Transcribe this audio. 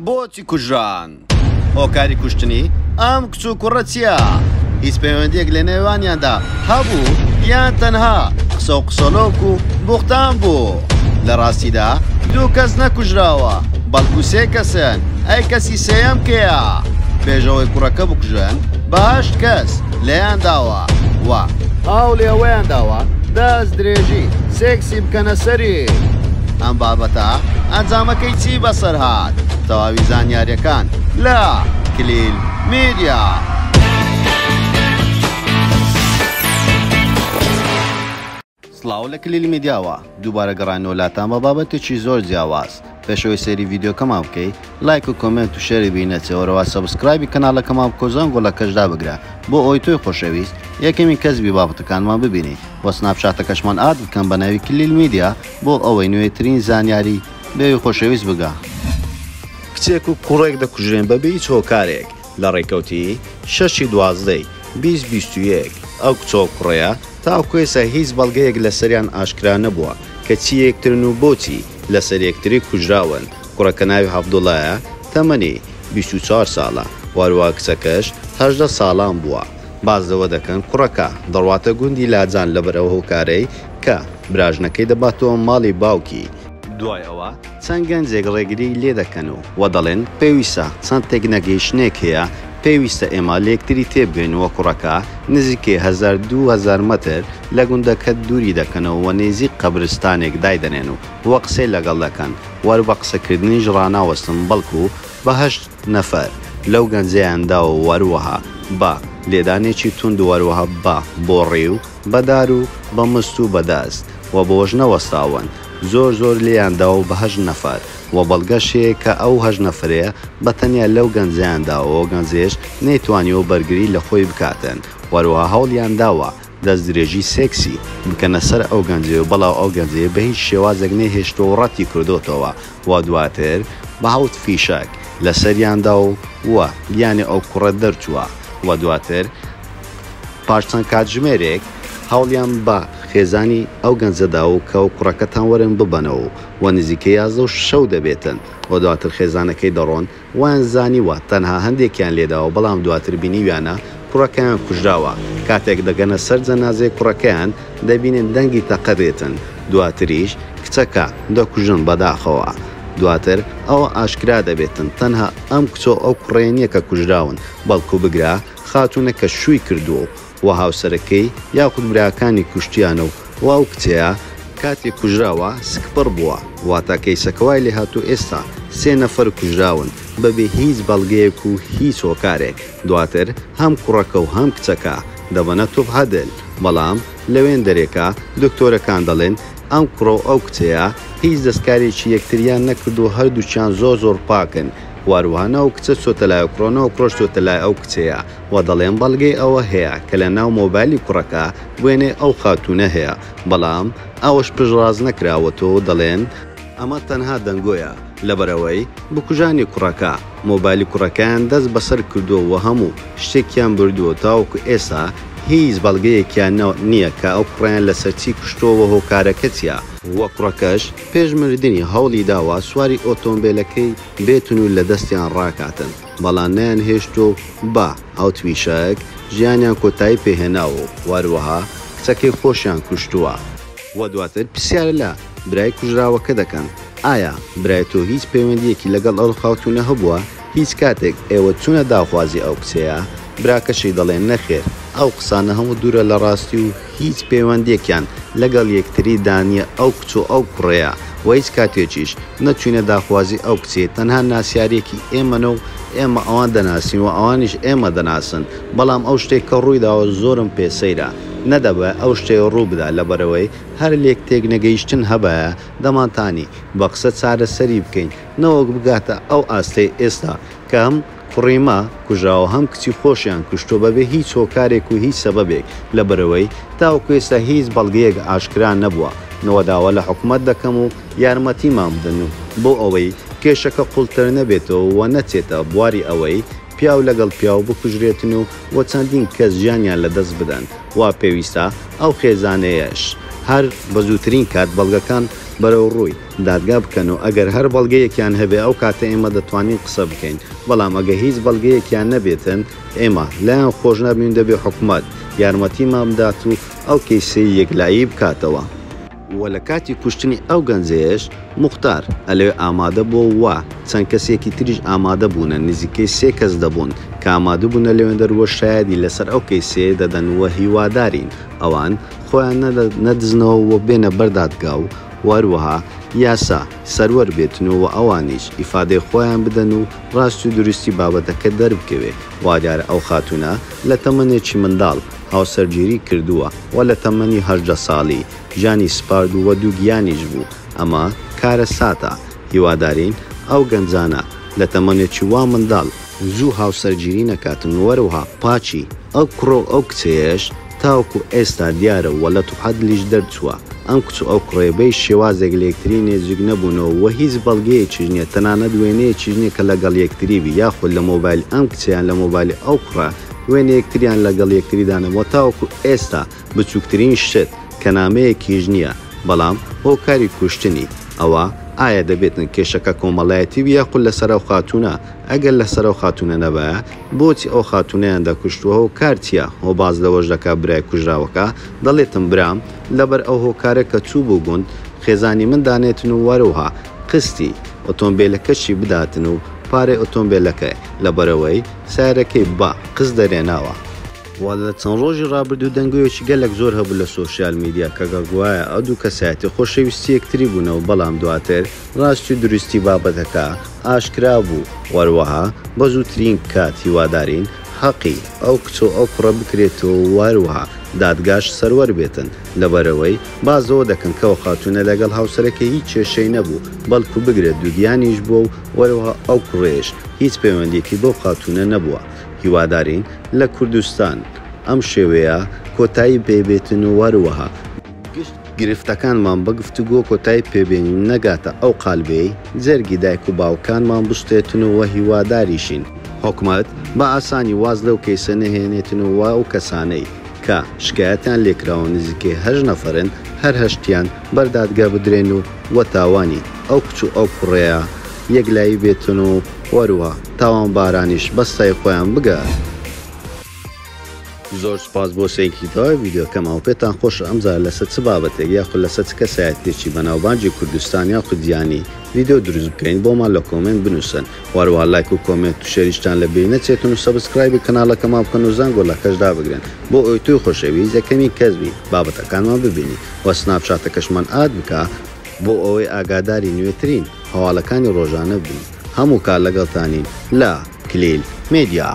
بۆچی کوژران؟ هۆکاری کوشتنی ئەم کچ و کوڕە چییە؟ هیچ پەیوەندییەک لە نێوانیاندا هەبوو یان تەنها قسە و قسەلۆک و بوختان بوو؟ لە ڕاستیدا دوو کەس نەکوژراوە، بەڵکو سێ کەسن، ئەی کەسی سێیەم کێیە؟ پێش ئەوەی کوڕەکە بکوژن بە هەشت کەس لێیان داوە و هەوڵی ئەوەیان داوە دەست درێژی سێکسی بکەنە سەری. ئەم بابەتە ئەنجامەکەی چی بەسەر هات؟ تەواوی زانیاریەکان لە کلیل میدیا. سڵاو لە کلیل میدیاوە دووبارە گەڕاینەوە لاتان بە بابەتێکی زۆر جیاواز پێش ئەوەی سەیری ڤیدیۆکەمان بکەی لایک و comment و share ی بیر نەچێ وەرەوە subscribe ی کەناڵەکەمان بکە و زەنگۆڵەکەش دابگرە بۆ ئەوەی تۆی خۆشەویست یەکەمین کەس بی بابەتەکانمان ببینی وە سناپچاتەکەشمان add بکەن بە ناوی کلیل میدیا بۆ ئەوەی نوێترین زانیاری بەوی خۆشەویست بگا. کچێک و کوڕێک دەکوژرێن بەبێ هیچ هۆکارێک لە ڕێکەوتی شەش ی دوازدەی 20 21 ئەو کچە و کوڕەیە تاوەکو ئێستا هیچ بەڵگەیەک لەسەریان ئاشکرا نەبووە کە چی یەکترن و بۆچی لەسەر یەکتری کوژراون، کوڕەکە ناوی عەبدوڵایە تەمەنی 24 ساڵە و هەروەها کچەکەش 18 ساڵان بووە، باس لەوە دەکەن کوڕەکە دەڕواتە گوندی لاجان لەبەر ئەو هۆکارەی کە براژنەکەی دەباتەوە ماڵی باوکی، دوای ئەوە چەند گەنجێک ڕێگریی لێدەکەن و و دەڵێن پێویستە چەند تێکنەگەیشتنێک هەیە پێویستە ئێمە لەیەکتری تێبگەین و کوڕەکە نزیکەی هەزار 2000 مەتر لە گوندەکە دووری دەکەنەوە و نێزیک قەبرستانێک دایدەنێن و و قسەی لەگەڵ دەکەن و هەر بە قسەکردنیش ڕاناوەستن بەڵکو بە هەشت نەفەر لەو گەنجەیان داوە و هەروەها بە لێدانێکی توند و هەروەها بە بۆڕی و بە دار و بە مست و بە دەست و بەوەش نەوەستاون زۆر زۆر لێیان داوە بە هەشت نەفەر و بەڵگەش هەیە کە ئەو هەشت نەفەرەیە بە تەنیا لەو گەنجەیان داوە و گەنجەیەش نەیتوانیوە بەرگری لە خۆی بکاتن و هەروەها هەوڵیان داوە دەستدرێژی سێکسی بکەنە سەر ئەو گەنجەیە و بەڵام ئەو گەنجەیە بە هیچ شێوازێک نەیهێشتووە و ڕەتی کردۆتەوە و دواتر بە حەوت فیشەک لە سەریان داوە و گیانی ئەو کوڕە دەرچووە و دواتر پاش چەند کاتژمێرێک هەوڵیان بە خێزانی ئەو گەنجە داوە کە کوڕەکەتان وەرن ببەنەوە و نزیکەی 11 و شەو دەبێتن و دواتر خێزانەکەی دەڕۆن وایان زانیوە تەنها هەندێکیان لێداوە بەڵام دواتر بینیویانە کوڕەکەیان کوژراوە کاتێک دەگەنە سەر جەنازەی کوڕەکەیان دەبینن دەنگی تەقە دێتن دواتریش کچەکە دەکوژن بەداخەوە دواتر ئەوە ئاشکرا دەبێتن تەنها ئەم کچە و ئەو کوڕەیە نیە کە کوژراون بەڵکو بگرە خاتوونەکە شووی کردووە و هاوسەرەکەی یاخود براکانی کوشتیانە و و ئەو کچەیە کاتێک کوژراوە سکپڕ بووە واتا کەیسەکە وای لێهاتوو ئێستا سێ نەفەر کوژراون بەبێ هیچ بەڵگەیەک و هیچ هۆکارێک دواتر هەم کوڕەکە و هەم کچەکە دەبەنە توب عەدل بەڵام لەوێندەرێکە دکتۆرەکان دەڵێن ئەم کوڕە و ئەو کچەیە هیچ دەستکارێکی یەکتریان نەکردووە هەردووکیان زۆر زۆر پاکن واروها نە ئەو کچە چۆتە لای ئەو کوڕە نە ئەو کوڕەش چۆتە لای ئەو کچەیە وە دەڵێن بەڵگەی ئەوە هەیە کە لە ناو مۆبایلی کوڕەکە وێنەی ئەو خاتوونە هەیە بەڵام ئەوەش پشتڕاست نەکراوەتەوە و دەڵێن ئەمە تەنها دەنگۆیە لەبەرئەوەی بکوژانی کوڕەکە مۆبایلی کوڕەکەیان دەست بەسەر کردووە و هەموو شتێکیان بردووە تاوەکو ئێستا هیچ بەڵگەیەکیان نییە کە ئەو کوڕەیان لەسەر چی کوشتووە و هۆکارەکە چییە وە کوڕەکەش پێش مردنی هەوڵی داوە سواری ئۆتۆمبێلەکەی بێتن و لە دەستیان ڕاکاتن بەڵام نەیانهێشتووە و بە هەوتفیشەک ژیانیان کۆتایی پێهێناوە و هەروەها کچەکەی خۆشیان کوشتووە. وە دواتر پرسیار لە برای کوژراوەکە دەکەن ئایا برای تۆ هیچ پەیوەندیەکی لەگەڵ ئەو خاتوونە هەبووە هیچ کاتێک ئێوە چوونە داخوازی ئەو کچەیە براکەشی دەڵێ نەخێر ئەو قسانە هەموو دوورە لە ڕاستی و هیچ پەیوەندیەکیان لەگەڵ یەکتری دا نیە ئەو کچ و ئەو کوڕەیە وە هیچ کاتێکیش نەچوینە داخوازی ئەو کچەی تەنها ناسیاریەکی ئێمەنە و ئێمە ئەوان دەناسین و ئەوانیش ئێمە دەناسن بەڵام ئەو شتەی کە ڕوویداوە زۆرم پێ سەیرە نەدەبایە ئەو شتەی ڕووبدا لەبەرئەوەی هەر لێک تێکنەگەیشتن هەبایە دەمانتانی بە قسە چارەسەری بکەین نەوەک بگاتە ئەو ئاستەی ئێستا کە هەم کوڕی مە کوژراوە هەم کچی خۆشیان کوشتوە بەبێ هیچ هۆکارێک و هیچ سەبەبێک لەبەرئەوەی تاوەکو ئێستا هیچ بەڵگەیەک ئاشکرا نەبوە نوە داوا لە حکومەت دەکەم و یارمەتیمان بدەن و بۆ ئەوەی کێشەکە قوڵتر نەبێتەوە و نەچێتە بواری ئەوەی پیاو لەگەڵ پیاو بکوژرێتن و و چەندین کەس ژیانیان لەدەست بدەن وا پێویستە ئەو خێزانەیەش هەر بە زووترین کات بەڵگەکان. بەرەو ڕووی دادگا بکەن و ئەگەر هەر بەڵگەیەکیان هەبێ ئەو کاتە ئێمە دەتوانین قسە بکەین بەڵام ئەگە هیچ بەڵگەیەکیان نەبێتن ئێمە لایان خۆش نابین و دەبێ حکومەت یارمەتیمان بدات و ئەو کەیسەی یەکلایی بکاتەوە. وە لە کاتی کوشتنی ئەو گەنجەیش موختار ئەلەوێ ئامادە بووە و چەند کەسێکی تریش ئامادە بوونە نزیکەی سێ کەس دەبوون کە ئامادە بوونە لەوێندەر وە شایەدی لەسەر ئەو کەیسەیە دەدەن وە هیوادارین ئەوان خۆیان نەدزنەوە و بێنە بەر دادگا و هەروەها یاسا سەروەر بێتن و ئەوانیش ئیفادەی خۆیان بدەن و ڕاستی و دروستی بابەتەکە دەربکەوێ. وادیارە ئەو خاتوونە لە تەمەنێکی منداڵ هاوسەرگیری کردووە و لە تەمەنی 18 ساڵی ژیانی سپارد و دووگیانیش بوو، ئەمە کارەساتە، هیوادارین ئەو گەنجانە لە تەمەنێکی وا منداڵ زوو هاوسەرگیری نەکاتن و هەروەها پاکی ئەو کوڕە و ئەو کچەیەش تاوەکو ئێستا دیارە و لە توحەدلیش دەرچووە ئەم کچ و ئەو کوڕەیە بەهیچ شێوازێک لە یەکتری نێزیک نەبوونەوە و هیچ بەڵگەیەکیش نییە تەنانەت وێنەیەکیش نییە کە لەگەڵ یەکتری بی یاخود لە مۆبایلی ئەم کچە یان لە مۆبایلی ئەو کوڕە وێنەی یەکتریان لەگەڵ یەکتری دانەبووە تاوەکو ئێستا بچووکترین شت کە نامەیەکیش نییە بەڵام هۆکاری کوشتنی ئەوە ئایا دەبێتن کێشەکە کۆمەڵایەتی بی یاخود لەسەر ئەو خاتوونە ئەگەر لەسەر ئەو خاتوونە نەبایە بۆچی ئەو خاتوونەیان دەکوشت و هۆکار چیە هۆ باس لەوەش دەکا برای کوژراوەکە دەڵێتم برام لەبەر ئەو هۆکارە کە چوو بۆ گوند خێزانی من دانێتن و وەروها قستی ئۆتۆمبێلەکەشی بداتن و پارەی ئۆتۆمبێلەکەی لەبەرئەوەی سەیارەکەی بە قست دەرێناوە. وە لە چەند ڕۆژی ڕابردوو دەنگۆیەکی گەلەک زۆر هەبوو لە سۆشیال میدیا کە گوایە ئەو دوو کەسایەتی خۆشەویستی یەکتری بوونە و بەڵام دواتر ڕاستی و دروستی بابەتەکە ئاشکرا بوو و هەروەها بە زووترین کات هیوادارین هەقی ئەو کچە و ئەو کوڕە بکرێتەوە و هەروەها دادگاش سەروەر بێتن لەبەرئەوەی باس لەوە دەکەن کە ئەو خاتوونە لەگەڵ هاوسەرەکەی هیچ کێشەی نەبوو بەڵکو بگرە دووگیانیش بووە و هەروەها ئەو کوڕەیش هیچ پەیوەندیەکی بەو خاتوونە نەبووە هیوادارین لە کوردستان ئەم شێوەیە کۆتایی پێ بێتن و هەروەها گشت گرفتەکانمان بە گفتوگۆ کۆتایی پێ بێنین و نەگاتە ئەو قالبەی جەرگی دایک و باوکانمان بسوتێتن و هیواداریشین حکومەت بە ئاسانی واز لەو کەیسە نەهێنێتن و ئەو کەسانەی کە شکایەتیان لێکراوە نزیکەی هەشت نەفەرن هەر هەشتیان بەر دادگا بدرێن و وە تاوانی ئەو کچ و ئەو کوڕەیە یەکلایی بێتن و وەروها تاوانبارانیش بە سزای خۆیان بگەن. زۆر سوپاس بۆ سەیرکردنی تەواوی ڤیدیۆکەمان و پێتان خۆشە ئەمجارە لەسەر چ بابەتێک یاخود لەسەر چ کەسایەتیەکی بەناوبانگی کوردستان یاخود جیهانی ڤیدیۆ دروست بکەین بۆمان لە comment بنوسن وەروەها لایک و comment و share یشتان لە بیر نەچێتن و subscribe ی کەناڵەکەمان بکەن و زەنگۆڵەکەش دابگرن بۆ ئەوەی تۆی خۆشەویست یەکەمین کەس بی بابەتەکانمان ببینی وە سناپچاتەکەشمان add بکە بۆ ئەوەی ئاگاداری نوێترین هەواڵەکانی ڕۆژانە بی هەموو کات لەگەڵتانین لە کلیل میدیا.